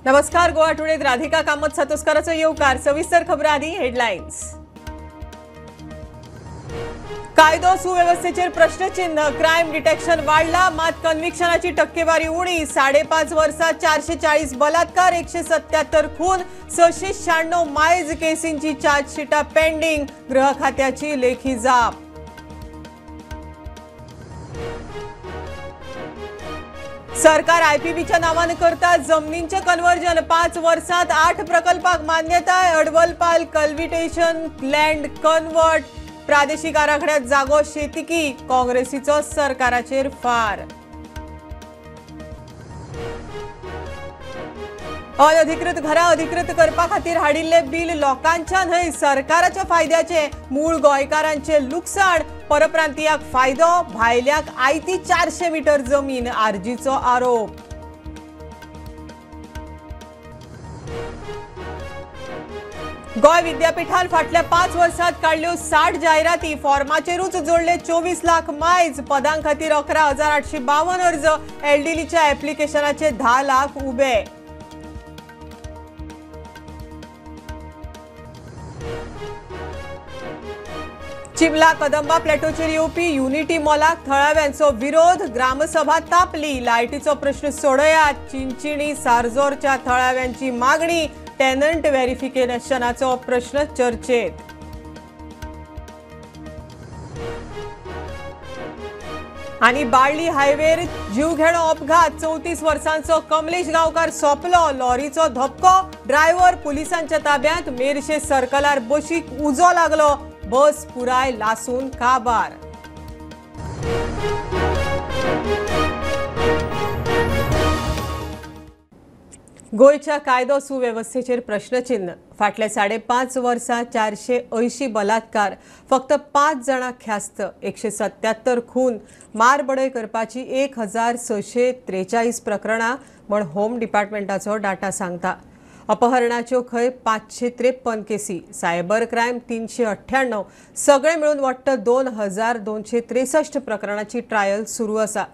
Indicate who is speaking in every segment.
Speaker 1: नमस्कार, गोवा टुडेत राधिका कामत सातोस्काराचो येवकार। सविस्तर खबर आदी हेडलायन्स। कायदो सुवेवस्थेचेर प्रश्नचिन्ह, क्रायम डिटेक्शन वाडला मात कन्व्हिक्शनाची टक्केवारी उणी। 5.5 वर्सात 440 बलात्कार, 177 खून, 696 मायज केसींची चार्जशीटा पेंडिंग। गृह खात्याची लेखी जाप। सरकार आयपीबीच्या नावान करता जमनींचे कन्वर्जन। 5 वर्सात 8 प्रकल्पाक मान्यताय। अडवलपाल कल्विटेशन लँड कन्वर्ट। प्रादेशिक आराखड्यात जागो शेतकी। काँग्रेसीचो सरकाराचेर फार। अनधिकृत घरां अधिकृत करपा खातीर हाडिल्ले बिल लोकांच्या न्हय सरकाराच्या फायद्याचे। मूळ गोंयकारांचे लुकसाण, परप्रांतीयाक फायदो, भायल्याक आयती 400 मीटर जमीन। आरजीचो आरोप। गोंय विद्यापीठान फाटल्या 5 वर्सात काडल्यो 60 जायराती। फॉर्माचेरूच जोडले 24 लाख मायज। पदां खातीर 11,852 अर्ज। एलडीलीच्या ऍप्लिकेशनाचे 10 लाख उबे। चिमला कदंबा प्लॅटोचेर येवपी युनिटी मॉलाक थळाव्यांचो विरोध। ग्रामसभा तापली। लायटीचो प्रश्न सोडयात। चिंचिणी सारजोरच्या थळाव्यांची मागणी। टेनंट व्हेरिफिकेशनाचो प्रश्न चर्चेत। आणि बाळली हायवेर जीवघेणो अपघात। 34 वर्सांचो कमलेश गांवकार सोंपलो। लॉरीचो धपको, ड्रायव्हर पुलिसांच्या ताब्यात। मेरशे सर्कलार बशीक उजो लागलो। बस पुराय लासून काबार। गोंयच्या कायदो सुवेवस्थेचेर प्रश्नचिन्ह। फाटल्या 5.5 वर्सां 480 बलात्कार, फक्त 5 जाणांक ख्यास्त, 177 खून, मारबडय करपाची 1643 प्रकरणां म्हण होम डिपार्टमेंटाचो डाटा सांगता। अपहरणाच्यो खंय 553 केसी, सायबर क्रायम 398, सगळे मेळून वट्ट 2263 प्रकरणाची ट्रायल सुरू आसा।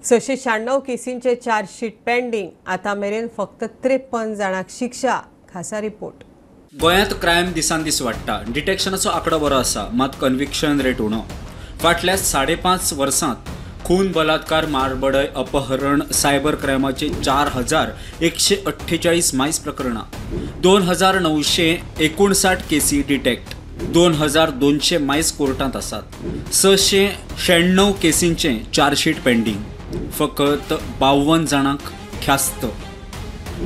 Speaker 1: 696 केसींचे चार्जशीट पेंडिंग। आता मेरेन फक्त 53 जाणांक शिक्षा। खासा रिपोर्ट।
Speaker 2: गोंयांत क्रायम दिसान दीस वाडटा। डिटेक्शनाचो आंकडो बरो आसा मात कन्व्हिक्शन रेट उणो। फाटल्या 5.5 वर्सांत खून, बलात्कार, मारबडय, अपहरण, सायबर क्रायमाचे 4148 मायज प्रकरणां, 2959 केसी डिटेक्ट, 2200 मायज कोर्टांत आसात, 696 केसींचे चार्जशीट पेंडिंग, फकत 52 जाणांक ख्यास्त।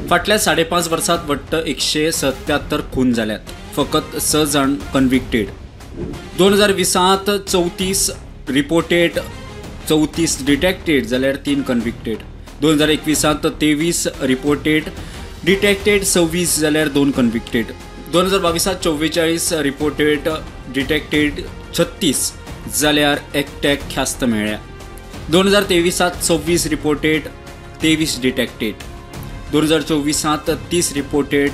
Speaker 2: फाटल्या 5.5 वर्सांत वट्ट 177 खून जाल्यात, फकत 6 जाण कन्व्हिक्टेड। 2020 34 रिपोर्टेड, 34 डिटेक्टेड जाल्यार 3 कन्व्हिक्टेड। 2021 23 रिपोर्टेड, डिटेक्टेड 26 जाल्यार 2 कन्व्हिक्टेड। 2022 44 रिपोर्टेड, डिटेक्टेड 36 जाल्यार एकट्याक ख्यास्त मेळ्ळ्या। 2023 26 रिपोर्टेड, 23 डिटेक्टेड। 2024 30 reported,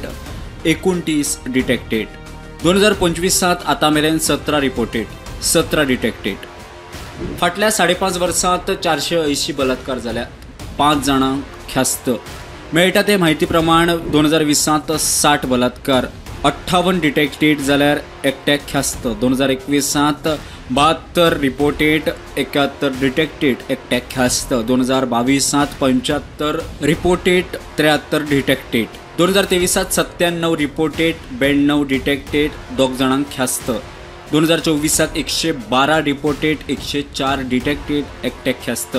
Speaker 2: 29 detected. 2025 आतां मेरेन 17 रिपोर्टेड, 17 डिटेक्टेड। फाटल्या 5.5 वर्सांत 480 बलात्कार जाल्यात, 5 जाणांक ख्यास्त मेळटा ते म्हायती प्रमाण 2020 60 बलात्कार, 58 डिटेक्टेड जाल्यार एकट्याक ख्यास्त। 2021 72 रिपोर्टेड, 71 डिटेक्टेड, एकट्याक ख्यास्त। 2022 75 रिपोर्टेड, 73 डिटेक्टेड। 2023 97 रिपोर्टेड, 92 डिटेक्टेड, 2 जाणांक ख्यास्त। 2024 112 रिपोर्टेड, 104 डिटेक्टेड, एकट्याक ख्यास्त।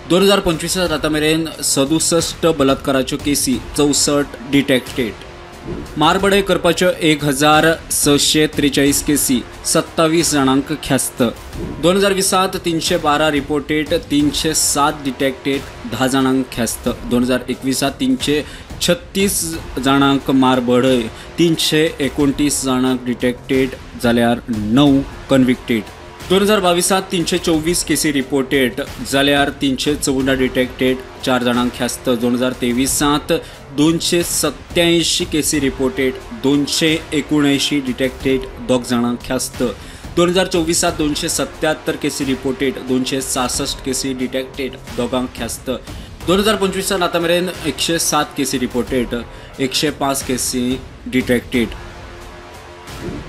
Speaker 2: 2025 आतां मेरेन 67 बलात्काराच्यो केसी, 64 डिटेक्टेड। मारबडय करपाच्यो 1643 केसी, 27 जाणांक ख्यास्त। 2020 312 रिपोर्टेड, 307 डिटेक्टेड, 10 जाणांक ख्यास्त। 2021 336 जाणांक मारबडय, 329 जाणांक डिटेक्टेड जाल्यार 9 कन्व्हिक्टेड। 2022 324 केसी रिपोर्टेड जाल्यार 314 डिटेक्टेड, 4 जाणांक ख्यास्त। 2023 287 केसी रिपोर्टेड, 279 डिटेक्टेड, 2 जाणांक ख्यास्त। 2024 277 केसी रिपोर्टेड, 266 केसी डिटेक्टेड, 2 ख्यास्त। 2025 आतां मेरेन 107 केसी रिपोर्टेड, 105 केसी डिटेक्टेड.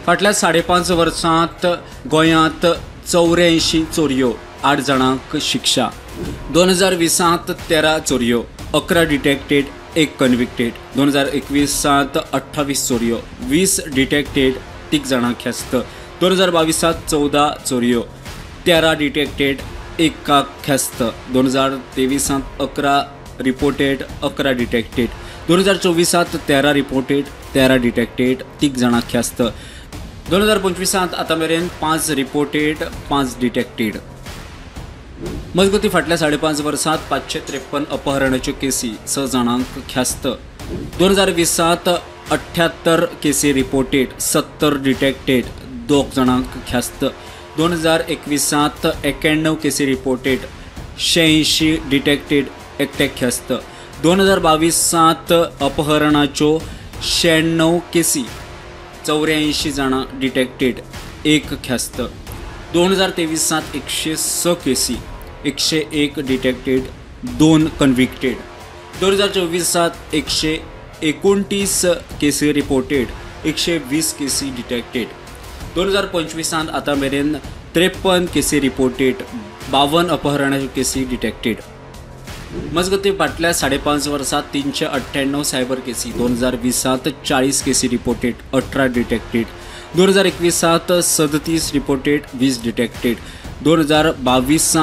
Speaker 2: फाटल्या 5.5 वर्सांत गोंयांत 84 चोरयो, 8 जाणांक शिक्षा. 2020 13 चोरयो, 11 डिटेक्टेड, 1 कन्विक्टेड. 2021 28 चोरयो, 20 डिटेक्टेड, 3 जाणांक ख्यास्त. 2022 14 चोरयो, 13 डिटेक्टेड, 1 ख्यास्त. 2023 11 रिपोर्टेड, 11 डिटेक्टेड. 2024 13 रिपोर्टेड, 13 डिटेक्टेड, 3 जाणांक ख्यास्त. 2025 आतां मेरेन 5 रिपोर्टेड, 5 डिटेक्टेड. मजगती फाटल्या 5.5 वर्सांत 553 अपहरणाच्यो केसी, 6 जाणांक ख्यास्त. 2020 78 केसी रिपोर्टेड, 70 डिटेक्टेड, 2 जाणांक ख्यास्त. 2021 91 केसी रिपोर्टेड, 86 डिटेक्टेड, 1 ख्यास्त. 2022 अपहरणाच्यो 96 केसी, 84 जाणां डिटेक्टेड, 1 ख्यास्त. 2023 106 केसी, 101 डिटेक्टेड, 2 कन्विक्टेड. 2024 129 केसी रिपोर्टेड, 120 केसी डिटेक्टेड. 2025 आतां मेरेन 53 केसी रिपोर्टेड, 52 अपहरणाच्यो केसी डिटेक्टेड. मजगती फाटल्या 5.5 वर्सांत 398 सायबर केसी, 2020 40 केसी reported, 18 detected. 2021 37 reported, 20 detected. 2022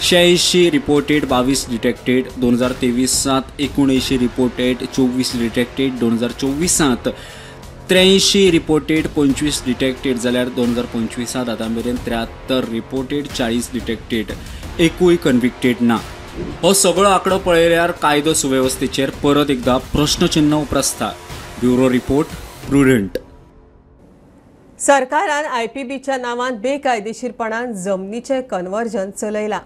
Speaker 2: 86 reported, 22 detected. 2023 79 reported, 24 detected. 2024 83 reported, 25 detected. जाल्यार 2025 आतां मेरेन 73 रिपोर्टेड, 40 डिटेक्टेड, 1 कन्विक्टेड ना. हो सगळो आंकडो पळयल्यार कायदो सुवेवस्थेचेर परत एकदा प्रश्नचिन्ह उप्रासता. Bureau report, Prudent.
Speaker 1: सरकारान आयपीबीच्या नांवान बेकायदेशीरपणान जमनीचें कन्वर्जन चलयलां.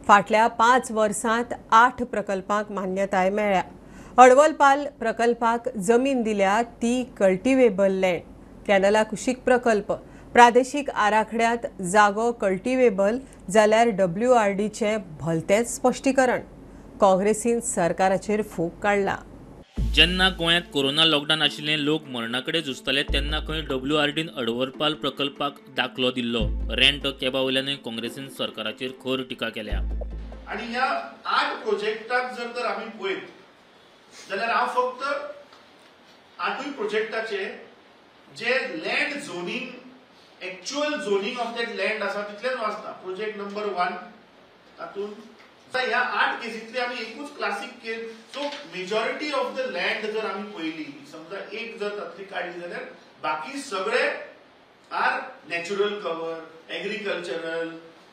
Speaker 1: फाटल्या 5 वर्सांत 8 प्रकल्पांक मान्यताय मेळ्ळ्या. अडवलपाल प्रकल्पाक जमीन दिल्या ती कल्टिवेबल लँड, कॅनला कुशीक प्रकल्प, प्रादेशीक आराखड्यांत जागो कल्टिवेबल जाल्यार डब्ल्यूआरडीचें भलतेंच स्पश्टीकरण. काँग्रेसीन सरकाराचेर फूक काडला.
Speaker 3: जेन्ना गोंयांत कोरोना लॉकडावन आशिल्ले लोक मरणा कडेन झुजताले तेन्ना खंय डब्ल्यूआरडीन अडवलपाल प्रकल्पाक दाखलो दिल्लो. रेंट कॅबा वयल्यानूय काँग्रेसीन सरकाराचेर खर टिका केल्या.
Speaker 4: आनी ह्या 8 प्रोजेक्टाक जर तर आमी पळयत जाल्यार हांव फक्त 8 प्रोजेक्टाचे जे land zoning, actual zoning of that land आसा तितलेंच वाचता. प्रोजेक्ट नंबर 1 तातूंत ह्या 8 केसींतली आमी एकूच classic case. So majority of the land जर आमी पळयली, समजा एक जर तातली काडली जाल्यार बाकी सगळे are natural cover, agricultural,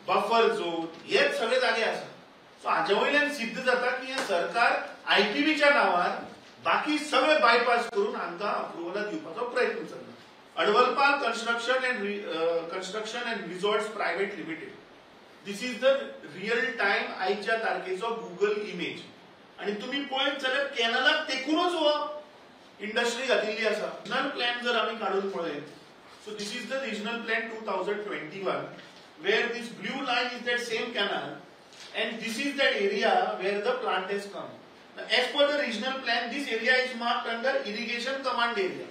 Speaker 4: buffer zone, हेच सगळे जागे आसा. सो हाजे वयल्यान सिद्ध जाता की हें सरकार आयपीबीच्या नांवार बाकी सगळे बायपास करून हांकां अप्रुवलां दिवपाचो प्रयत्न चल्ला. Advalpal construction and resorts private limited, this is the real time आयच्या तारखेचो गुगल इमेज. आनी तुमी पळयत जाल्यार कॅनलाक तेकूनच हो इंडस्ट्री घातिल्ली आसा. रिजनल प्लॅन जर आमी काडून पळयत, so this is the regional plan 2021 where this blue line is that same canal and this is that area where the plant has come. As per the regional plan, this area is marked under irrigation command area.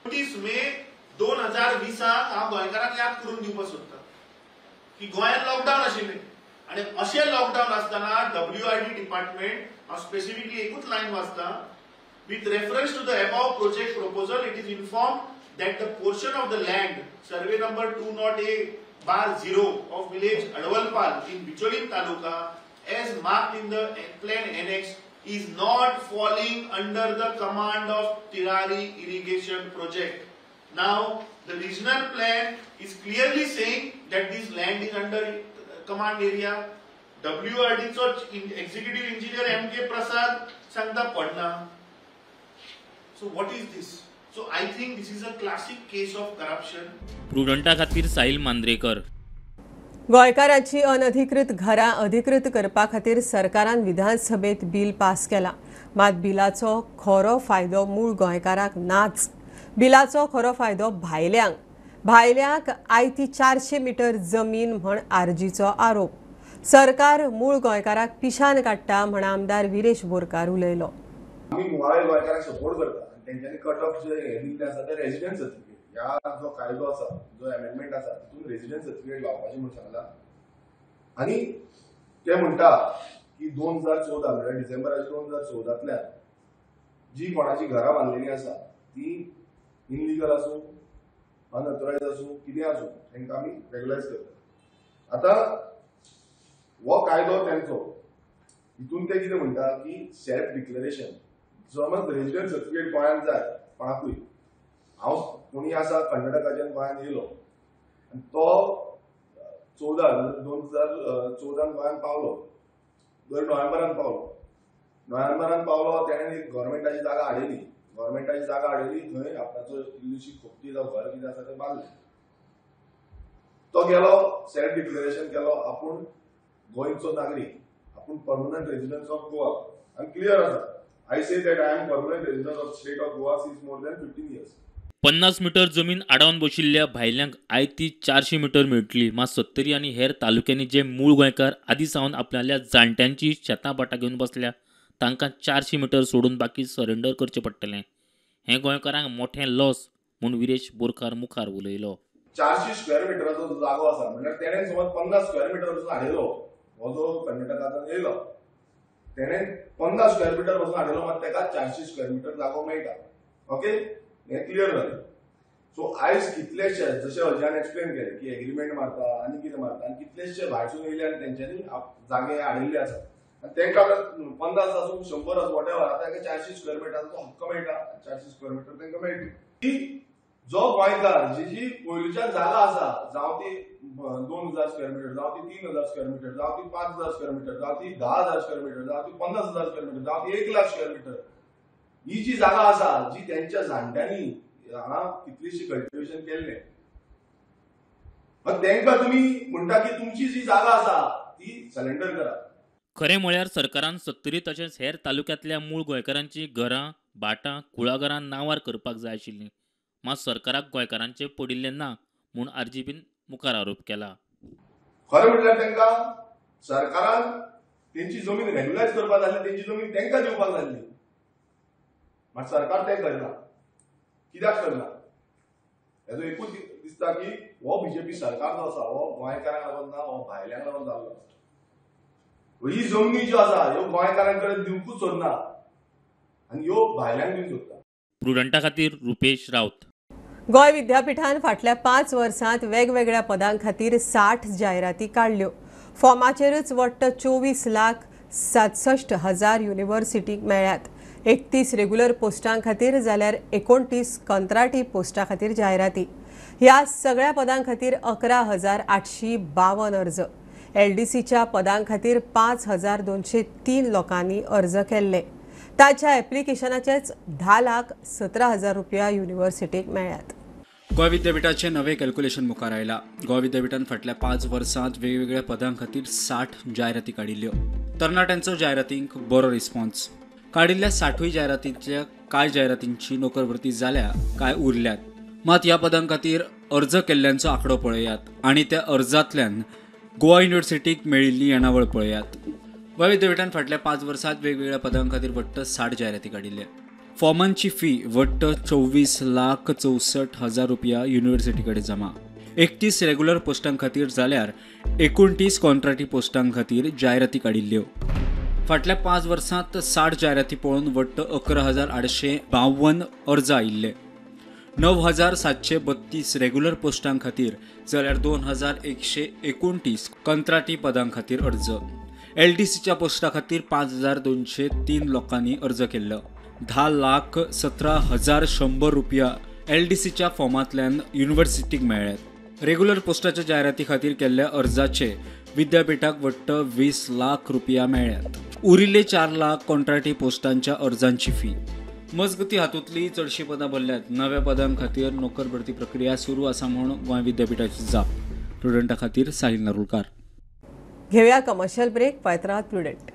Speaker 4: 29 मे 2020 हांव गोंयकारांक याद करून दिवपाक सोदता की गोंयांत lockdown आशिल्लें आनी अशें लॉकडावन आसतना डब्ल्यूआरडी डिपार्टमेंट, हांव स्पेसिफिकली एकूच लायन वाचता, with reference to the above project proposal it is inform that the portion of the land survey number 208/0 of village Advalpal in Bicholim taluka as marked in the plan annex is not falling under the command of Tirari irrigation project. Now the regional plan is clearly saying that this land is under command area. WRD चो executive engineer MK Prasad सांगता पडना. So what is this? So I think this is a classic case of corruption.
Speaker 3: प्रुडंटा खातीर साहिल मांद्रेकर.
Speaker 1: गोंयकारांची अनधिकृत घरां अधिकृत करपा खातीर सरकारान विधानसभेत बिल पास केला. मात बिलाचो खरो फायदो मूळ गोंयकारांक नाच. बिलाचो खरो फायदो भायल्यांक. भायल्यांक आयती 400 मिटर जमीन म्हण आरजीचो आरोप. सरकार मूळ गोंयकाराक पिशान काडटा म्हण आमदार विरेश बोरकार उलयलो.
Speaker 5: आमी मुळावे गोंयकारांक सपोर्ट करता आनी तेंच्यांनी कट ऑफ जे हे दिल्ले आसा ते रेजिडंट सर्टिफिकेट ह्या जो कायदो आसा जो अमेंडमेंट आसा तितून रेजिडंट सर्टिफिकेट लावपाचें म्हूण सांगला. आनी ते म्हणटा की 2014 म्हळ्यार डिसेंबराच्या 2014 जी कोणाची घरां बांदलेली आसा ती इनलिगल आसूं अनऑथोरायज आसूं कितें आसूं तांकां आमी रेगुलायज करता. आतां हो कायदो तेंचो हितून ते कितें म्हणटा की सेल्फ डिक्लेरेशन समज रेजिडंट सर्टिफिकेट गोंयांत जाय कोणाकूय, हांव कोणी आसा कर्नाटकाच्यान गोंयांत येयलो आनी तो 2014 गोंयांत पावलो, नोव्हेंबरान पावलो, नोव्हेंबरान पावलो तेणें एक गव्हर्मेंटाची जागा हाडयली, गव्हर्मेंटाची जागा हाडयली थंय आपणाचो इल्लीशी खोपटी जावं घर कितें आसा तें बांदलें. तो गेलो सेल्फ डिक्लेरेशन केलो आपूण गोंयचो नागरीक, आपूण परमनंट रेजिडंट ऑफ गोवा आनी क्लियर आसा. I say that I am permanent resident of state of Goa since more than 15 years.
Speaker 3: 50 metre जमीन आडावन बशिल्ल्या भायल्यांक आयती 400 मिटर मेळटली. मात सत्तरी आनी हेर तालुक्यांनी जे मूळ गोंयकार आदी सावन आपणाल्या जाणट्यांची शेतां भाटां घेवन बसल्या तांकां 400 मिटर सोडून बाकी सरेंडर करचें पडटलें. हें गोंयकारांक मोठें लॉस म्हूण विरेश बोरकार मुखार उलयलो.
Speaker 5: 400 स्क्वेअर मिटराचो जागो आसा म्हणल्यार तेणें समज 50 स्क्वेअर मिटर वचून हाडयलो, हो जो कर्नाटकांतल्यान येयलो तेणें 50 स्क्वेअर मिटर वचून हाडयलो मात तेका 400 स्क्वेअर मिटर जागो मेळटा. ओके, हें क्लियर जालें. सो आयज कितलेशे जशें अजयान एक्सप्लेन केलें की एग्रीमेंट मारता आनी कितें मारता आनी कितलेशे भायरसून येयले आनी तेंच्यांनी जागे हाडिल्ले आसा आनी तेंकां आतां 50 आसूं 100 आसूं वॉटेवर आतां तेंकां 400 स्क्वेअर मिटराचो हक्क मेळटा, 400 स्क्वेअर मिटर तेंकां मेळटा. की जो गोंयकार जी जी पयलींच्यान जागा आसा जावं ती 2000 स्क्वेअर मिटर जावं ती 3000 स्क्वेअर मिटर जावं ती 5000 स्क्वेअर मिटर जावं ती 10000 स्क्वेअर मिटर जावं ती 50000 स्क्वेअर मिटर जावं ती 1 लाख स्क्वेअर मिटर ही जी जागा आसा जी तेंच्या जाणट्यांनी हांगा कितलीशी कल्टिवेशन केल्लें तेंकां तुमी म्हणटा की तुमची जी जागा आसा ती सरेंडर करा.
Speaker 3: खरें म्हळ्यार सरकारान सत्तरी तशेंच हेर तालुक्यांतल्या मूळ गोंयकारांची घरां भाटां कुळागरां नांवार करपाक जाय आशिल्लीं. मात सरकाराक गोंयकारांचें पडिल्लें ना म्हूण आरजीपीन मुखार आरोप केला.
Speaker 5: खरें म्हटल्यार तांकां सरकारान तेंची जमीन रेग्युलायज करपाक जाल्ली, तेंची जमीन तांकां दिवपाक जाल्ली, मात सरकार तें करना. कित्याक करना हेजो एकूच दिसता की हो बीजेपी सरकार जो आसा हो गोंयकारांक लागून ना, हो भायल्यांक लागून जाल्लो आसा. ही जमनी ज्यो आसा ह्यो गोंयकारां कडेन दिवंकूच सोदना आनी ह्यो भायल्यांक दिवंक सोदता.
Speaker 3: प्रुडंटा खातीर रुपेश राऊत.
Speaker 1: गोंय विद्यापीठान फाटल्या 5 वर्सांत वेगवेगळ्या पदां खातीर 60 जायराती काडल्यो. फॉर्माचेरच वट्ट 24,67,000 युनिव्हर्सिटीक मेळ्ळ्यात. 31 रेग्युलर पोस्टां खातीर जाल्यार 29 कंत्राटी पोस्टां खातीर जायराती. ह्या सगळ्या पदां खातीर 11,852 अर्ज. एलडीसीच्या पदां खातीर 5,203 लोकांनी अर्ज केल्ले. ताच्या एप्लिकेशनाचेच 10,17,000 रुपया युनिव्हर्सिटीक मेळ्ळ्यात.
Speaker 2: गोंय विद्यापीठाचें नवें कॅल्क्युलेशन मुखार आयलां. गोंय विद्यापीठान फाटल्या 5 वर्सांत वेगवेगळ्या पदां खातीर 60 जायराती काडिल्ल्यो. तरणाट्यांचो जायरातींक बरो रिस्पॉन्स. काडिल्ल्या 60 जायरातींतल्या कांय जायरातींची नोकर भरती जाल्या, कांय उरल्यात. मात ह्या पदां खातीर अर्ज केल्ल्यांचो आंकडो पळयात आनी त्या अर्जांतल्यान गोवा युनिव्हर्सिटीक मेळिल्ली येणावळ पळयात. गोंय विद्यापीठान फाटल्या 5 वर्सांत वेगवेगळ्या पदां खातीर वट्ट 60 जायराती काडिल्ले. फॉर्मांची फी वट्ट 24,64,000 रुपया युनिव्हर्सिटी कडेन जमा. 31 रेग्युलर पोस्टां खातीर जाल्यार 29 कॉन्ट्रॅक्टी पोस्टां खातीर जायराती काडिल्ल्यो. फाटल्या 5 वर्सांत 60 जायराती पळोवन वट्ट 11,852 अर्ज आयिल्ले. 9,732 रेग्युलर पोस्टां खातीर जाल्यार 2,129 कंत्राटी पदां खातीर अर्ज. एलडीसीच्या पोस्टा खातीर 5,203 लोकांनी अर्ज केल्लो. 10,17,100 रुपया एलडीसीच्या फॉर्मांतल्यान युनिव्हर्सिटीक मेळ्ळ्यात. रेग्युलर पोस्टाच्या जायराती खातीर केल्ल्या अर्जाचे विद्यापीठाक वट्ट 20 लाख रुपया मेळ्ळ्यात. उरिल्ले 4 लाख कॉन्ट्रॅक्टी पोस्टांच्या अर्जांची फी. मजगती हातूंतली चडशीं पदां भरल्यात. नव्या पदां खातीर नोकर भरती प्रक्रिया सुरू आसा म्हूण गोंय विद्यापीठाची जाप. प्रुडंटा खातीर साहिल नारुलकार.
Speaker 1: घेऊया कमर्शियल ब्रेक. पळयत राहात प्रुडंट.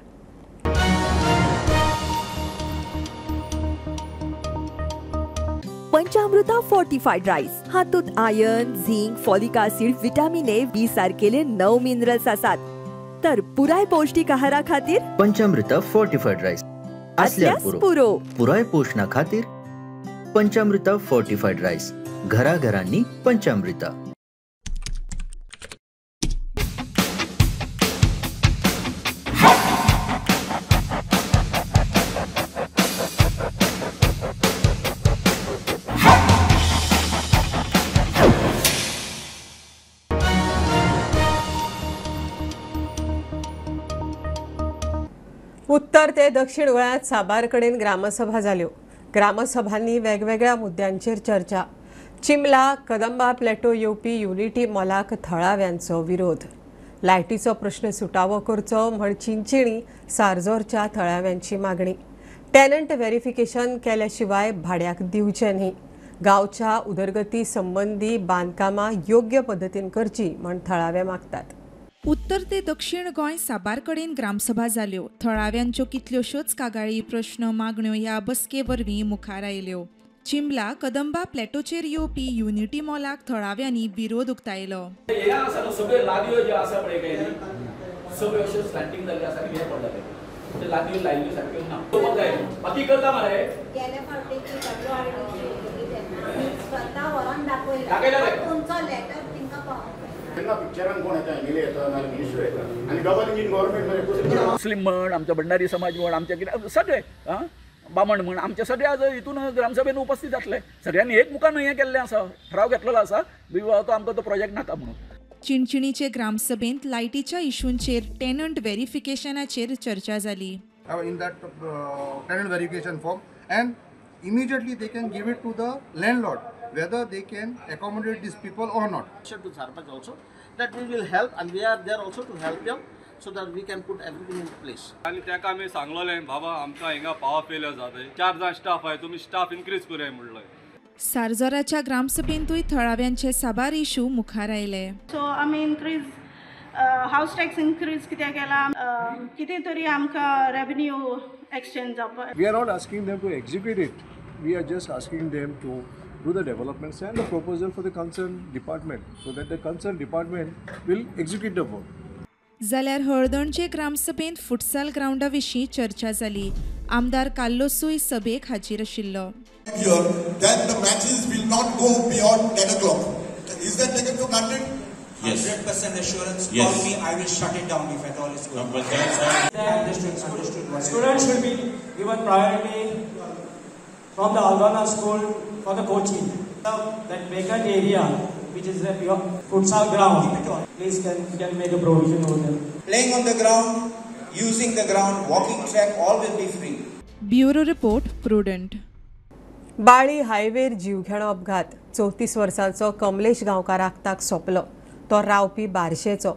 Speaker 6: पंचामृता फोर्टिफाईड राईस हातूंत iron, zinc, folic acid, vitamin A, B सारकेले 9 मिनरल्स आसात. तर पुराय पौष्टिक आहारा खातीर
Speaker 7: पंचामृत फोर्टिफाइड राईस असल्यास पुरो. पुराय पोषणा खातीर पंचामृत फोर्टिफाइड राईस, घराघरांनी पंचामृत.
Speaker 1: उत्तर ते दक्षिण गोंयांत साबार कडेन ग्रामसभा जाल्यो. ग्रामसभांनी वेगवेगळ्या मुद्द्यांचेर चर्चा. चिमला कदंबा प्लॅटो येवपी युनिटी मॉलाक थळाव्यांचो विरोध. लायटीचो प्रश्न सुटावो करचो म्हण चिंचिणी सारजोरच्या थळाव्यांची मागणी. टॅनंट व्हेरिफिकेशन केल्या शिवाय भाड्याक दिवचें न्ही. गांवच्या उदरगती संबंदी बांदकामां योग्य पद्दतीन करची म्हण थळावे मागतात.
Speaker 8: उत्तर ते दक्षिण गोंय साबार कडेन ग्रामसभा जाल्यो. थळाव्यांच्यो कितल्योश्योच कागाळी, प्रश्न, मागण्यो ह्या बसके वरवीं मुखार आयल्यो. चिंबला कदंबा प्लॅटोचेर येवपी युनिटी मॉलाक थळाव्यांनी विरोध उक्तायलो.
Speaker 9: हे आसा न्हू सगळ्यो लादयो ज्यो आसा पळय काय न्ही, सगळ्यो अश्यो स्लांटींग जाल्ल्यो आसा आनी हें पडला ते लादयो लायिल्ल्यो सारक्यो ना. बाकी करता मरे
Speaker 10: गेल्या फावटी स्वता व्हरोन दाखयला, तुमचो लेटर तिंका पावोवंक.
Speaker 11: तेन्ना पिक्चरान कोण येता, एम एल ए येता, नाल्यार मिनिस्टर येता आनी डबल इंजीन गव्हर्मेंट मरे.
Speaker 9: मुस्लीम म्हण, आमच्या भंडारी समाज म्हण, आमच्या कितें सगळे बामण म्हण, आमचे सगळे आज हितून ग्रामसभेन उपस्थित जातले. सगळ्यांनी एक मुखान हें केल्लें आसा, ठराव घेतलेलो आसा तो आमकां तो प्रोजेक्ट नाका म्हणून.
Speaker 8: चिणचिणीचे ग्रामसभेंत लायटीच्या इशूंचेर टेनंट व्हेरिफिकेशनाचेर चर्चा जाली.
Speaker 12: In that tenant verification form and immediately they can give it to the landlord whether they can accommodate these people or not.
Speaker 13: To Sarpanch also that we will help and we are there also to help them so that we can put everything in place.
Speaker 14: आनी ताका आमी सांगलोलें बाबा आमकां हिंगा power failure जाता, 4 जाण staff आहाय, तुमी स्टाफ इन्क्रीज करूया म्हणलें.
Speaker 8: सारजोराच्या ग्रामसभेंतूय थळाव्यांचे साबार इशू मुखार आयले.
Speaker 15: सो आमी इन्क्रीज हावस टॅक्स इन्क्रीज कित्याक केला, कितें तरी आमकां रेवेन्यू एक्सचेंज जावपाक.
Speaker 16: We are not asking them to execute it, we are just asking them to do the developments and the proposal for the concerned department so that the concerned department will execute the work.
Speaker 8: जाल्यार हळदणचे ग्रामसभेंत futsal ग्रावंडा विशीं चर्चा जाली. आमदार कार्लोसूय सभेक हाजीर आशिल्लो.
Speaker 17: Then the matches will not go beyond 10 o'clock. Is that taken for granted?
Speaker 18: Yes. 100% assurance.
Speaker 17: Yes.
Speaker 18: Call me, I will shut it down if at all it's going.
Speaker 17: But that's
Speaker 18: understood.
Speaker 19: Students should be given priority from the Aldona school for the coaching. That vacant area, which is the futsal ground, please can make a provision over there.
Speaker 18: Playing on the ground, using the ground, walking track, all will be free.
Speaker 8: Bureau report, Prudent.
Speaker 1: Balli हायवेर जीवघेणो अपघात. 34 वर्सांचो कमलेश गांवकार आक्ताक सोंपलो. तो रावपी बारशेचो.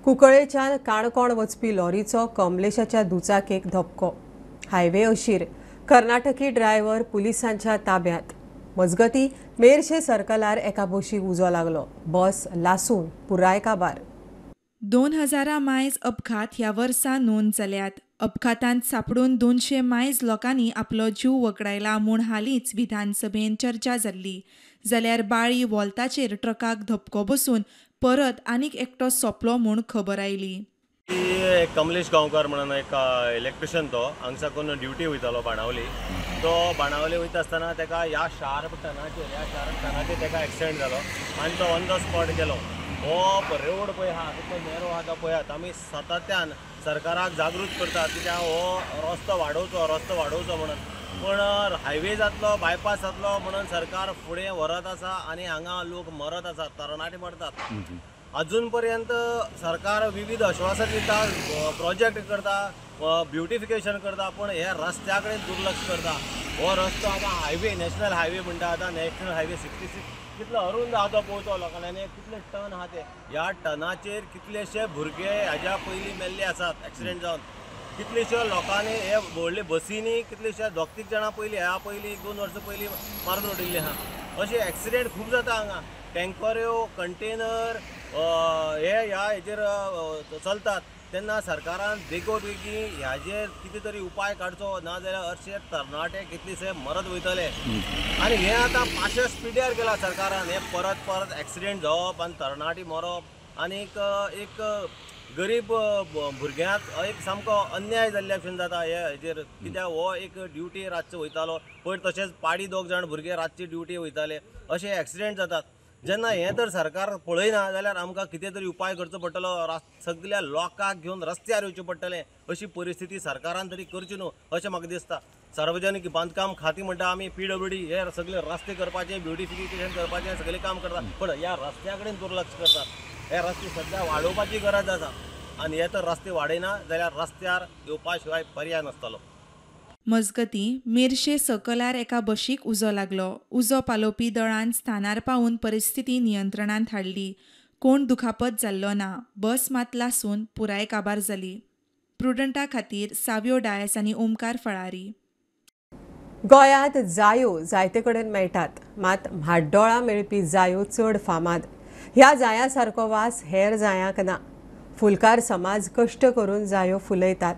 Speaker 1: कुंकळेच्यान काणकोण वचपी लॉरीचो कमलेशाच्या दुचाकेक धपको. Highway अशीर Karnataki driver पुलिसांच्या ताब्यात. मजगती मेरशे सर्कलार एका बशीक उजो लागलो. बस लासून पुराय काबार.
Speaker 8: 2000 मायज अपघात ह्या वर्सा नोंद जाल्यात. अपघातांत सापडून 200 मायज लोकांनी आपलो जीव वगडायला म्हूण हालींच विधानसभेन चर्चा जाल्ली. जाल्यार बाळी वॉल्ताचेर ट्रकाक धपको बसून परत आनीक एकटो सोंपलो म्हूण खबर आयली.
Speaker 20: कमलेश गांवकार म्हणून एक इलेक्ट्रिशियन, तो हांगसाकून ड्युटी वयतालो बाणावली. तो बाणावली वयता आसतना ताका ह्या शार्प टर्नाचेर ताका एक्सिडेंट जालो आनी तो ऑन the spot गेलो. हो रोड पळय आहा तितलो नॅरो आहा तो पळयात. आमी सातत्यान सरकाराक जागृत करतात कित्याक हो रस्तो वाडोवचो, रस्तो वाडोवचो म्हणून, पूण हायवे जातलो, बायपास जातलो म्हणून सरकार फुडें व्हरत आसा आनी हांगा लोक मरत आसात, तरणाटे मरतात. अजून पर्यंत सरकार विविध आश्वासन दिता, प्रोजेक्ट करता, ब्युटिफिकेशन करता, पूण हे रस्त्या कडेन दुर्लक्ष करता. हो रस्तो आतां हायवे, नॅशनल हायवे म्हणटा, आतां नॅशनल हायवे 66 कितलो अरुंद आहा तो पळोवचो लोकांनी, कितले टन आहा ते. ह्या टनाचेर कितलेशे भुरगे हाज्या पयलीं मेल्ले आसात एक्सिडेंट जावन. कितलेशे लोकांनी हे व्हडले बसींनी कितलेशे 2-3 जाणां पयलीं ह्या पयलीं 1-2 वर्सां पयलीं मारून उडयल्ले आहा. अशे एक्सिडेंट खूब जाता हांगा. टँकऱ्यो, कंटेनर हे ह्या हेजेर चलतात. तेन्ना सरकारान बेगोबेगी ह्याजेर कितें तरी उपाय काडचो, नाजाल्यार अशे तरणाटे कितलेशे मरत वयतले. आनी हें आतां पांचशे स्पिडार केलां सरकारान. हें परत परत एक्सिडेंट जावप आनी तरणाटी मरप आनी एक गरीब भुरग्यांक एक सामको अन्याय जाल्ल्या भशेन जाता हे हेजेर. कित्याक हो एक ड्युटी रातचो वयतालो पयर, तशेंच पाडी दोग जाण भुरगे रातची ड्युटी वयताले, अशे एक्सिडेंट जातात. जेन्ना हें तर सरकार पळयना जाल्यार आमकां कितें तरी उपाय करचो पडटलो, सगल्या लोकांक घेवन रस्त्यार येवचें पडटलें अशी परिस्थिती सरकारान तरी करची न्हू अशें म्हाका दिसता. सार्वजनीक बांदकाम खातीं म्हणटा आमी, PWD हे सगळे रस्ते करपाचें, ब्युटिफिकेशन करपाचें सगळें काम करता, पूण ह्या रस्त्या कडेन दुर्लक्ष करतात. हे रस्ते सद्या वाडोवपाची गरज आसा आनी हे तर रस्ते वाडयना जाल्यार रस्त्यार येवपा शिवाय पर्याय नासतलो.
Speaker 8: मजगतीं मेरशे सकलार एका बशीक उजो लागलो. उजो पालोवपी दळान स्थानार पावून परिस्थिती नियंत्रणांत हाडली. कोण दुखापत जाल्लो ना. बस मात लासून पुराय काबार जाली. प्रुडंटा खातीर साव्यो डायस आनी ओमकार फळारी.
Speaker 1: गोंयांत जायो जायते कडेन मेळटात, मात म्हाड्डोळा मेळपी जायो चड फामाद. ह्या जायां सारको वास हेर जायांक ना. फुलकार समाज कश्ट करून जायो फुलयतात.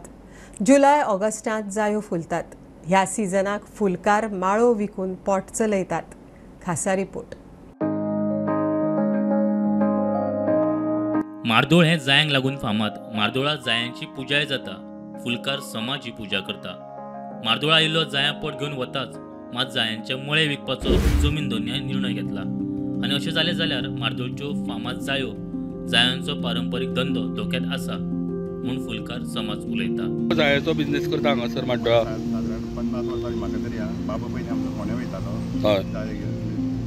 Speaker 1: जुलय ऑगस्टांत जायो फुलतात. ह्या सिजनाक फुलकार माळो विकून पोट चलयतात. खासा रिपोर्ट.
Speaker 3: मार्दोळ हें जायांक लागून फामाद. मार्दोळा जायांची पुजाय जाता. फुलकार समाज ही पुजा करता. मार्दोळा आयिल्लो जायां पोट घेवन वताच, मात जायांचे मळे विकपाचो जमीन धनयान निर्णय घेतला आनी अशें जालें जाल्यार मार्दोळच्यो फामाद जायो जायांचो पारंपरीक धंदो धोक्यात आसा म्हूण फुलकार समाज उलयता.
Speaker 21: जायाचो बिझनेस करता हांगासर माड्डोळा.
Speaker 22: सादारण 50 वर्सां म्हाका तरी बाबा पयलीं आमचो फोंड्या वयतालो.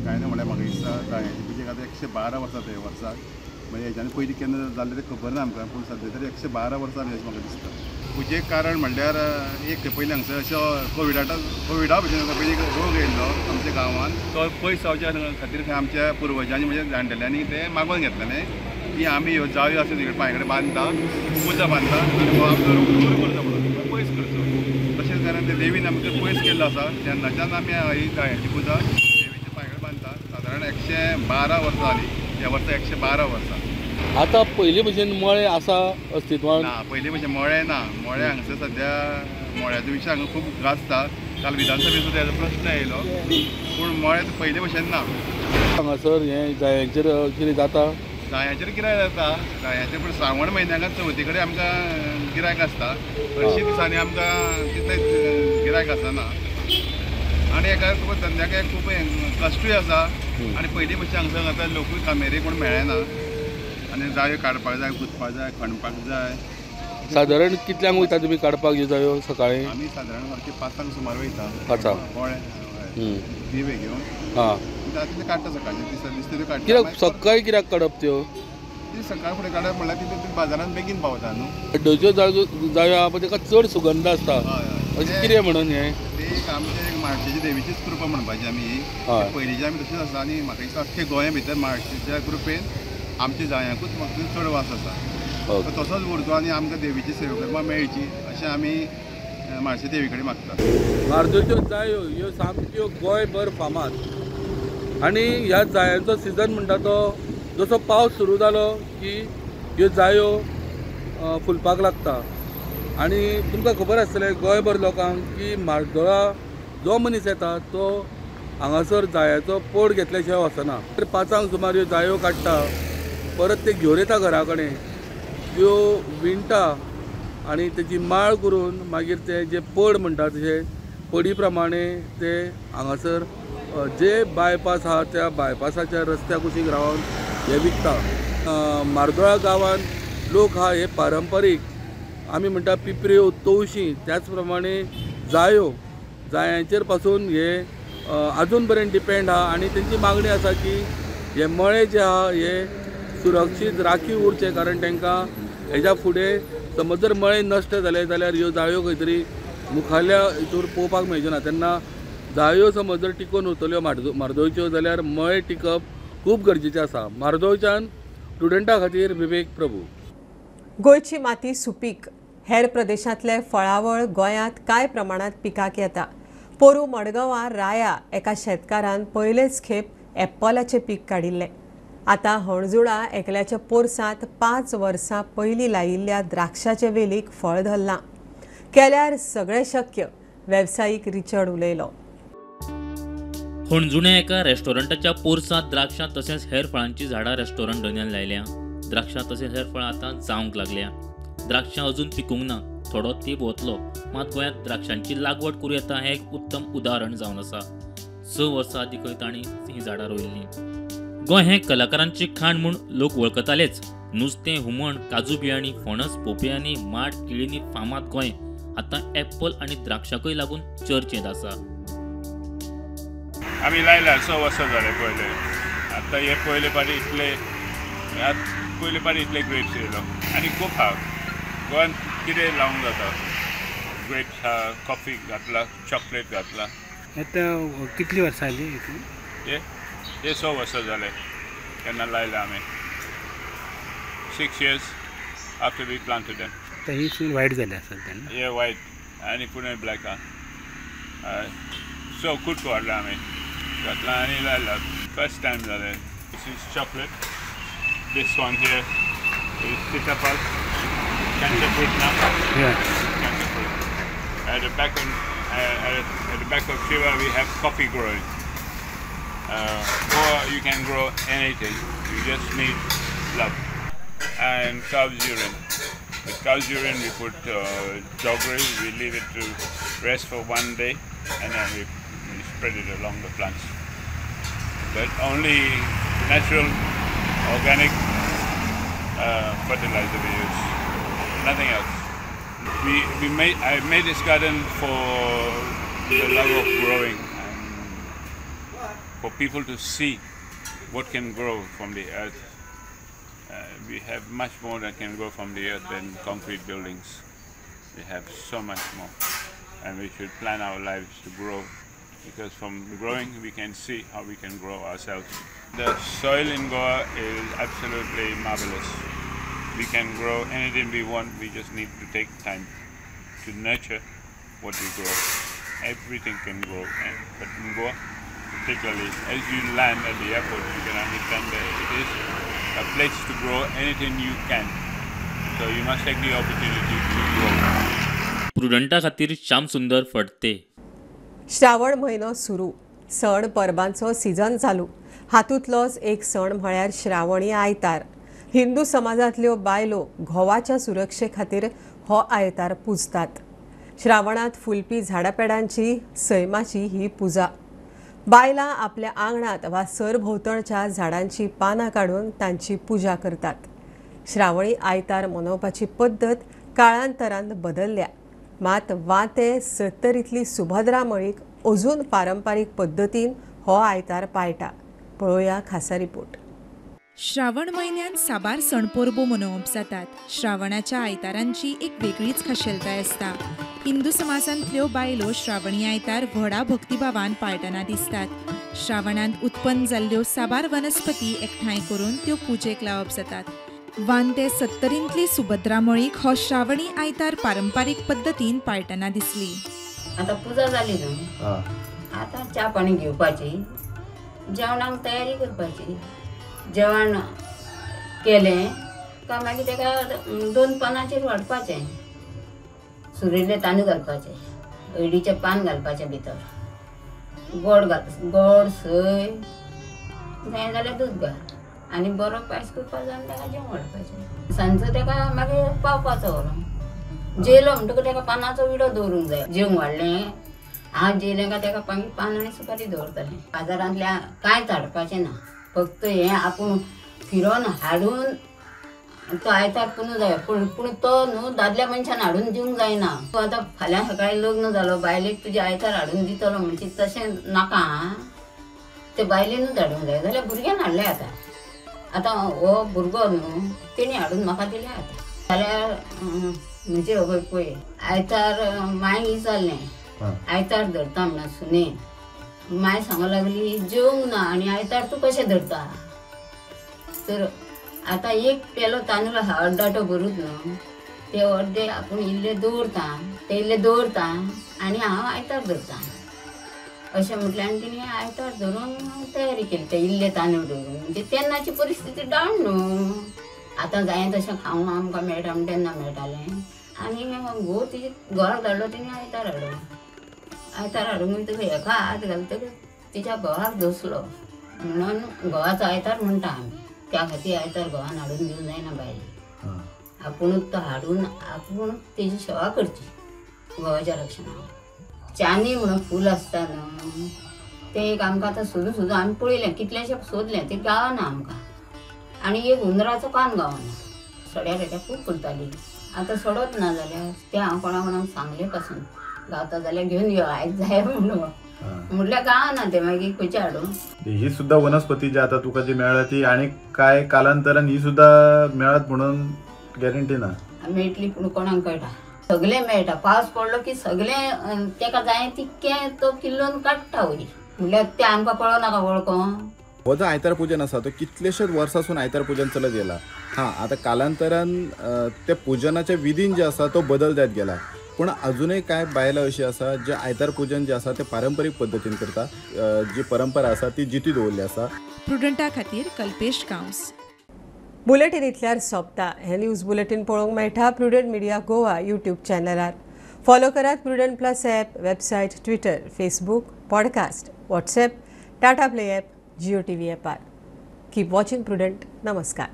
Speaker 22: कांय ना म्हणल्यार म्हाका दिसता जायांची पुजेक आतां 112 वर्सां ते वर्साक, म्हणजे हेज्यान पयलीं केन्ना जाल्लें तें खबर ना आमकां, पूण सद्या तरी 112 वर्सां अशें म्हाका दिसता. पुजेक कारण म्हणल्यार एक पयलीं हांगसर अशो कोविडा भशेन पयलीं रोग येयल्लो आमच्या गांवांत, तो पयस जावच्या खातीर खंय आमच्या पुर्वजांनी म्हणजे जाणटेल्यांनी तें मागून घेतलेलें की आमी ह्यो जायो आसा तिकडे पांय कडेन बांदता, पुजा बांदता आनी हो आमचो रोग दूर करचो म्हणून पयस करचो. तशेंच कारण ते देवीन आमकां पयस केल्लो आसा तेन्नाच्यान आमी ही जायांची पुजा देवीच्या पांय कडेन बांदता. सादारण 112 वर्सां जालीं, ह्या वर्सा 112 वर्सां.
Speaker 21: आतां पयलीं भशेन मळे आसा अस्तित्वान
Speaker 22: ना, पयलीं भशेन मळे ना. मळे हांगसर सद्या मळ्याचो विशय हांगा खूब गाजता. काल विधानसभेंत सुद्दां हेजो प्रश्न येयलो, पूण मळे पयलीं भशेन ना.
Speaker 21: हांगासर हें जायांचेर कितें जाता?
Speaker 22: जायांचेर गिरायक जाता जायांचेर, पूण श्रावण म्हयन्याक चवथी कडेन आमकां गिरायक आसता. हरशीं दिसांनी आमकां तितलें गिरायक आसना आनी एका तुका धंद्याक खूब कश्टूय आसा आनी पयलीं भशेन हांगसर आतां लोकूय कामेरी कोण मेळना आनी जायो काडपाक जाय, गुंतपाक जाय, खणपाक जाय.
Speaker 21: सादारण कितल्यांक वयता तुमी काडपाक ह्यो जायो सकाळीं?
Speaker 22: आमी सादारण सारके 5 सुमार वयता.
Speaker 21: 5
Speaker 22: दिवे घेवन तितले काडटा सकाळचे दिसता त्यो काडटा.
Speaker 21: कित्याक सकाळीं कित्याक काडप त्यो?
Speaker 22: ती सकाळ फुडें काडप म्हणल्यार तितले बाजारांत बेगीन पावता न्हू.
Speaker 21: हड्डोच्यो जायो आहा पळय तेका चड सुगंध आसता, अशें कितें म्हणून हें?
Speaker 22: ते एक आमचे एक म्हाळशेची देवीचीच कृपा म्हणपाची आमी, पयलींची आमी तशीच आसा आनी म्हाका दिसता अख्खे गोंया भितर म्हाळशेच्या कृपेन आमच्या जायांकूच म्हाका चड वास आसा, तसोच उरचो आनी आमकां देवीची सेवा करपाक मेळची अशें आमी म्हाळशे देवी कडेन मागता.
Speaker 21: मार्दोळच्यो जायो ह्यो सामक्यो गोंयभर फामाद आनी ह्या जायांचो सिजन म्हणटा तो जसो पावस सुरू जालो की ह्यो जायो फुलपाक लागता. आनी तुमकां खबर आसतलें गोंयभर लोकांक की मार्दोळा जो मनीस येता तो हांगासर जायाचो पोड घेतल्या शिवाय वचना. 5 सुमार ह्यो जायो काडटा, परत ते घेवन येता घरा कडेन, त्यो विणटा आनी तेजी माळ करून मागीर ते जे पड म्हणटा तशे पडी प्रमाणे ते हांगासर जे बायपास आहा त्या बायपासाच्या रस्त्या कुशीक रावन हे विकता. मार्दोळा गांवांत लोक आहा हे पारंपारीक आमी म्हणटा पिपऱ्यो, तवशीं, त्याच प्रमाणे जायो, जायांचेर पासून हे आजून पर्यंत डिपेंड आहा आनी तेंची मागणी आसा की हे मळे जे आहा हे सुरक्षीत राखीव उरचे, कारण तांकां हेज्या फुडें समज जर मळे नश्ट जाले जाल्यार ह्यो जायो खंय तरी मुखाल्या हितूर पळोवपाक मेळच्यो ना. तेन्ना जायो समज जर टिकोवन उरतल्यो मार्दोळच्यो जाल्यार मळे टिकप खूब गरजेचें आसा. मार्दोळच्यान स्टुडंटा खातीर विवेक प्रभू.
Speaker 1: गोंयची माती सुपीक, हेर प्रदेशांतले फळावळ गोंयांत कांय प्रमाणांत पिकाक येता. पोरूं मडगांवां राया एका शेतकारान पयलेच खेप एप्पलाचें पीक काडिल्लें. आतां हणजुणा एकल्याच्या पोरसांत 5 वर्सां पयलीं लायिल्ल्या द्राक्षाचे वेलीक फळ धरलां. केल्यार सगळें शक्य, वेवसायीक रिचर्ड उलयलो.
Speaker 3: हणजुण्या एका रेस्टॉरंटाच्या पोरसांत द्राक्षां तशेंच हेर फळांचीं झाडां रेस्टॉरंट धनयान लायल्या. द्राक्षां तशेंच हेर फळां आतां जावंक लागल्या. द्राक्षां अजून पिकूंक ना, थोडो तेंप वतलो, मात गोंयांत द्राक्षांची लागवड करूं येता हें एक उत्तम उदाहरण जावन आसा. 6 वर्सां आदीं खंय तांणी हीं झाडां रोयिल्लीं. गोंय हें कलाकारांची खाण म्हूण लोक वळखतालेच. नुस्तें, हुमण, काजू बियाणी, फणस, पोपयांनी, माड, केळींनी फामाद गोंय आतां एप्पल आनी द्राक्षाकय लागून चर्चेंत आसा.
Speaker 4: आमी लायला 6 वर्सां जाले पयले. आतां हे पयले पाटी इतले, पयले पाटी इतले ग्रेप्स येयलो आनी खूब आहा. गोंयांत कितें लावंक जाता, ग्रेप्स आहा, कॉफी घातला, चॉकलेट घातला.
Speaker 5: आतां कितली वर्सां जाली?
Speaker 4: हे 6 वर्सां जाले तेन्ना लायला आमी. 6 years after we planted them.
Speaker 5: आतां ही सून वायट जाली आसत तेन्ना?
Speaker 4: हे वायट आनी पुणे ब्लॅक आहा. सो कुटको हाडला आमी, घातला आनी लायला. फर्स्ट टायम जालें. This is chocolate. This one here is sitapal. Cancer fruit now.
Speaker 5: Yeah.
Speaker 4: Cancer fruit. At the back on, at the back of Shiva we have coffee growing. Or you can grow anything. You just need love. And cow's urine. With cow's urine we put jaggery. We leave it to rest for 1 day, and then we spread it along the plants. But only natural, organic fertilizer we use. Nothing else. I made this garden for the love of growing and for people to see what can grow from the earth. We have much more that can grow from the earth than concrete buildings. We have so much more, and we should plan our lives to grow, because from growing we can see how we can grow ourselves. The soil in Goa is absolutely marvelous. We can grow anything we want, we just need to take time to nurture what we grow. Everything can grow, but in Goa, particularly, as you land at the airport, you can understand that it is a place to grow anything you can. So you must take the opportunity to grow.
Speaker 3: प्रुडंटा खातीर श्याम सुंदर फडते.
Speaker 1: श्रावण म्हयनो सुरू, सण परबांचो season चालू. हातूंतलोच एक सण म्हळ्यार श्रावणी आयतार. हिंदू समाजांतल्यो बायलो घोवाच्या सुरक्षे खातीर हो आयतार पुजतात. श्रावणांत फुलपी झाडापेडांची सैमाची ही पुजा. बायलां आपल्या आंगणांत वा सरभोंवतणच्या झाडांची पानां काडून तांची पुजा करतात. श्रावणी आयतार मनोवपाची पद्दत काळांतरान बदलल्या, मात वांते सत्तरींतली सुभद्रा मळीक अजून पारंपारीक पद्दतीन हो आयतार पाळटा. पळोवया खासा रिपोर्ट.
Speaker 8: श्रावण म्हयन्यांत साबार सण परबो मनोवप जातात. श्रावणाच्या आयतारांची एक वेगळीच खाशेलताय आसता. हिंदू समाजांतल्यो बायलो श्रावणी आयतार व्हडा भक्तिभावान पाळटना दिसतात. श्रावणांत उत्पन्न जाल्ल्यो साबार वनस्पती एकठांय करून त्यो पुजेक लावप जातात. वांते सत्तरींतली सुभद्रा मळीक हो श्रावणी आयतार पारंपारीक पद्दतीन पाळटना दिसली.
Speaker 23: आतां पुजा जाली न्हू, आतां च्या पाणी घेवपाची, जेवणाक तयारी करपाची. जेवण केलें काय मागीर तेका 2 पानांचेर वाडपाचें, सुरिल्ले तांदूळ घालपाचे, हळदीचें पान घालपाचें भितर, गोड घाल, गोड सय जाय जाल्यार दूद घाल आनी बरो पायस करपाक जाय तेका जेवण वाडपाचें. सांजचो तेका मागीर पावपाचो व्हरोन जेयलो म्हणटकूच तेका पानाचो विडो दवरूंक जाय. जेवंक वाडलें हांव जेयलें काय तेका मागीर पान आनी सुपारी दवरतलें. बाजारांतल्या कांयच हाडपाचें ना, फक्त हें आपूण फिरोन हाडून तो आयतार पुनू जाय. पूण पूण तो न्हू दादल्या मनशान हाडून दिवंक जायना. तूं आतां फाल्यां सकाळीं लग्न जालो, बायलेक तुज्या आयतार हाडून दितलो म्हणजे तशें नाका. आं, ते बायलेनूच हाडूंक जाय. जाल्यार भुरग्यान हाडलें. आतां आतां हो भुरगो न्हू तेणी हाडून म्हाका दिलें. आतां जाल्यार म्हणजे हय पळय आयतार मांय विचारलें, आयतार धरता म्हणून सुनेन. माय सांगूंक लागली जेवंक ना आनी आयतार तूं कशें धरता. तर आतां एक पेलो तांदूळ आसा अर्दाटो भरूच न्हू, ते अर्दे आपूण इल्ले दवरता, ते इल्ले दवरता आनी हांव आयतार धरता अशें म्हटलें. आनी तिणें आयतार धरून तयारी केली, ते इल्ले तांदूळ दवरून. म्हणजे तेन्नाची परिस्थिती डावन न्हू, आतां जाय तशें खावंक आमकां मेळटा म्हण तेन्ना मेळटालें. आनी घोव तिजे घोवाक धाडलो, तिणें आयतार हाडलो. आयतार हाडूंक वयतकच हेका हात घालतकच तिच्या घोवाक धोसलो, म्हणून घोवाचो आयतार म्हणटा आमी. त्या खातीर आयतार घोवान हाडून दिवंक जायना बायलेक, आपुणूच तो हाडून आपूण तेजी सेवा करची घोवाच्या रक्षणाक. चानी म्हणून फूल आसता न्हू तें एक आमकां आतां सोदून सोदून आमी पळयलें, कितलेशें सोदलें तें गावना आमकां. आनी एक हुंदराचो कान गावना. सड्या रेट्या खूब फुलताली, आतां सडत ना जाल्यार तें हांव कोणा कोणाक सांगलें पासून गावता जाल्यार घेवन यो आयज जाय म्हणून, म्हटल्यार गावना तें मागीर खंयचें हाडूं.
Speaker 2: ही सुद्धा वनस्पती जी आता तुका जी मेळ्ळा ती आनी काय कालांतरान ही सुद्धा मेळत म्हणून गॅरंटी ना.
Speaker 23: मेळटली पूण कोणाक कळटा, सगळें मेळटा. पावस पडलो की सगळें तेका जाय तितकें तो किल्लोन काडटा वयर, म्हणल्यार तें आमकां पळोवं नाका वळखों.
Speaker 2: हो जो आयतार पुजन आसा तो कितलेशेच वर्सांसून आयतार पुजन चलत गेला. हां आतां कालांतरान त्या पुजनाच्या विधीन जे आसा तो बदल जायत गेला, पूण अजूनय कांय बायलां अशीं आसा जे आयतार पुजन जे आसा ते पारंपरीक पद्दतीन करता. जी परंपरा आसा ती जिती दवरली आसा.
Speaker 8: प्रुडंटा खातीर कल्पेश गांवस.
Speaker 1: बुलेटीन इतल्यार सोंपता. हें न्यूज बुलेटीन पळोवंक मेळटा प्रुडंट मिडिया गोवा यूट्यूब चॅनलार. फॉलो करात Prudent plus app, website, Twitter, Facebook, podcast, WhatsApp, Tata play app, Jio TV ॲपार. Keep watching Prudent. नमस्कार.